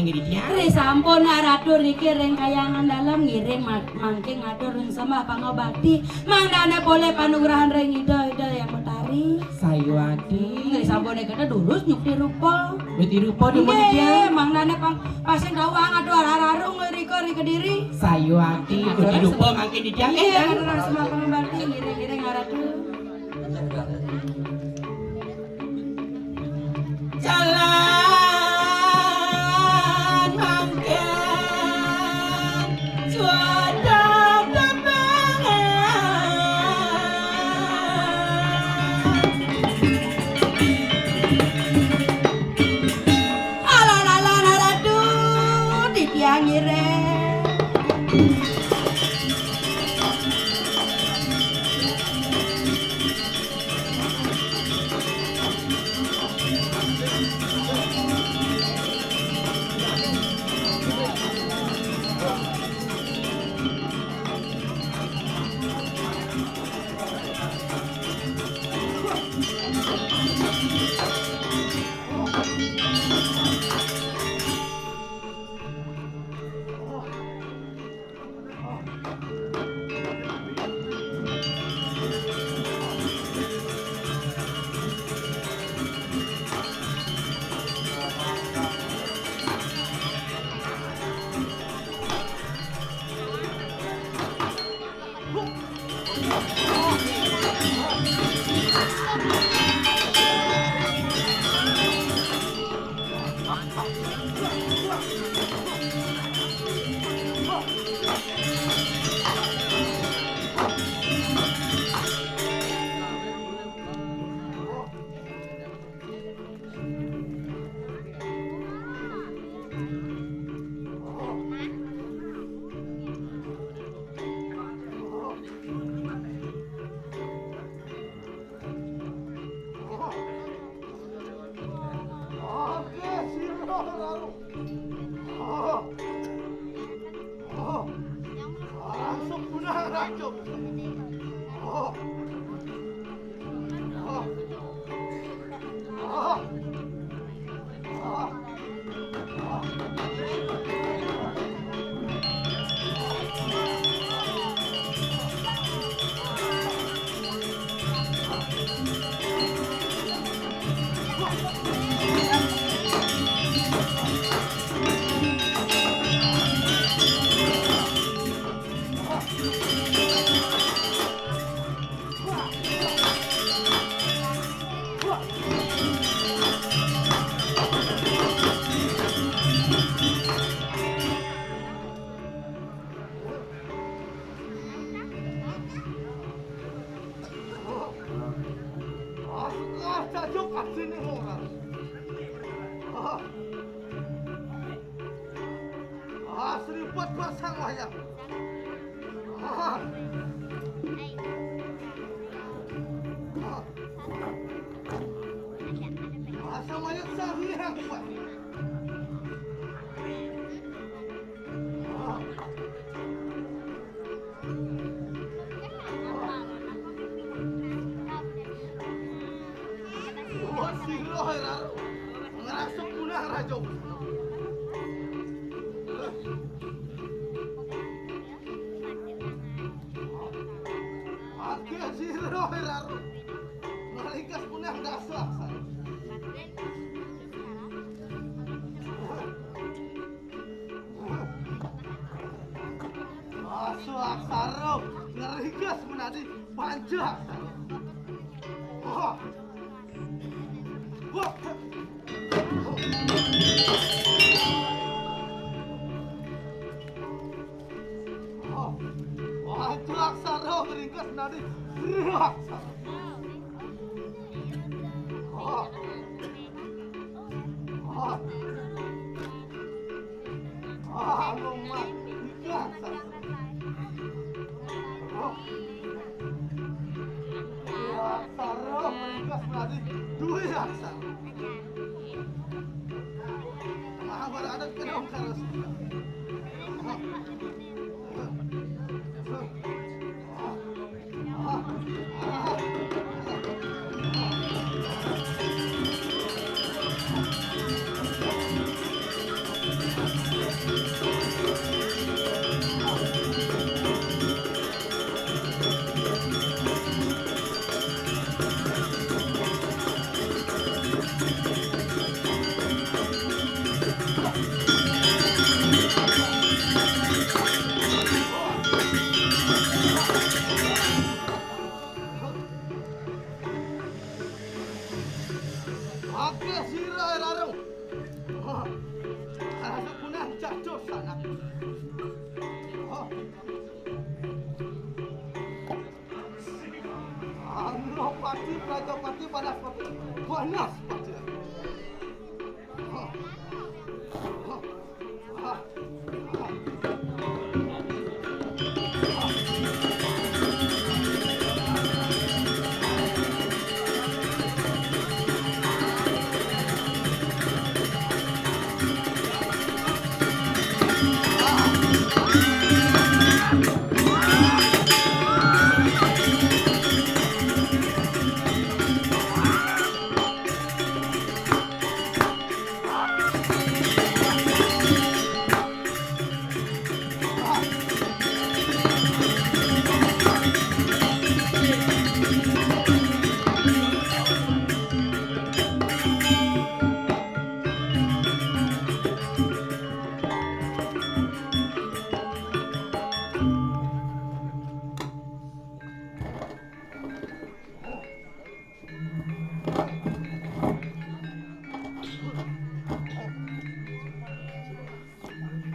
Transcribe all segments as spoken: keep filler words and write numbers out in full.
Ri sampun Ratu riki ring kayangan dalem ngiring ma-, mangke ngatur ring sembah pangabakti, mangdane polih panugrahan ring Ida, Ida Hyang Betari. Sayuwakti. Ri sampun kena durus nyukti rupa. Nyukti rupa dumun. Nggih, Ida. Mangdane pang-, pasing dawuh ngatur ararung rika ri Kediri. Sayuwakti, nyukti rupa mangke Ida. Nggih, ngatur sembah pangabakti ngiring-ngiring Ratu. Jalan mangkin suada tepangan. Alon-alon Ratu titiang ngiring. Ah, sripet basang wayang. Ah. Ah. Asa mayat sari yang kuat. Ah. Wah, sira, Ratu. Ngrasuk punah raja. Akeh sira, Ratu. Ngringkes punah dasar. Asu aksara ngringkes menadi panca aksara. Wah. Wah. Wah. Panca aksara ngringkes menadi aksara. Wah. Wah. Ah, anu mah. Ikhlas. Oh. Ya, taruh, ikhlas berarti. Duit ya, taruh. Mahabharata kena terus. Panas, panas.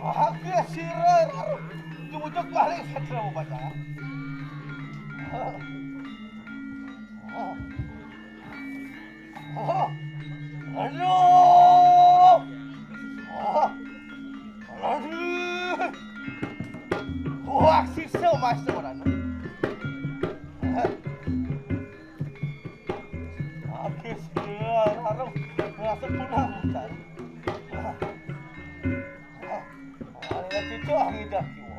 Bahagia sira, aduh, jujug balik saya mau baca. Oh, aduh. Oh, aduh. Wah, sisa mas orang. Agus, ya, aduh, merasa punah, Ustaz. Aduh, cucu, ah, ngidah, kiwa.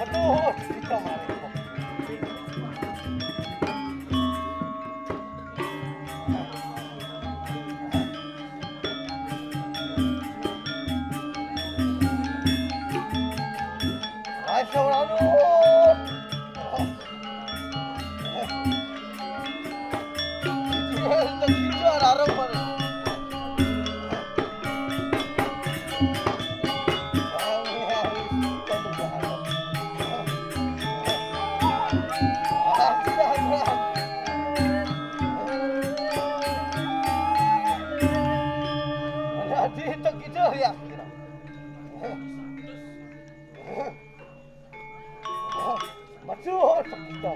Aduh, kita mari. Ay, sobrado. Dito kita ya. Macho, sakit na.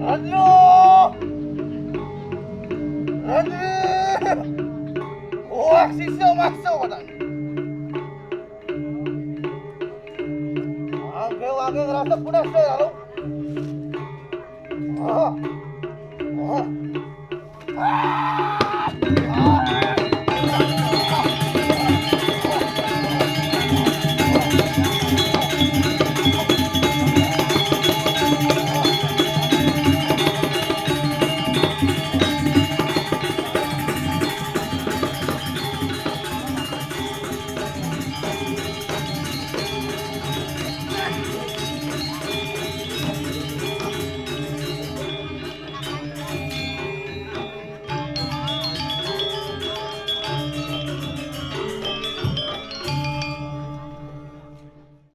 Aduh! Aduh! Wah, sisa masuk, katanya. Oke, oke, ngerasa punas deh, lalu. Ah. Ah.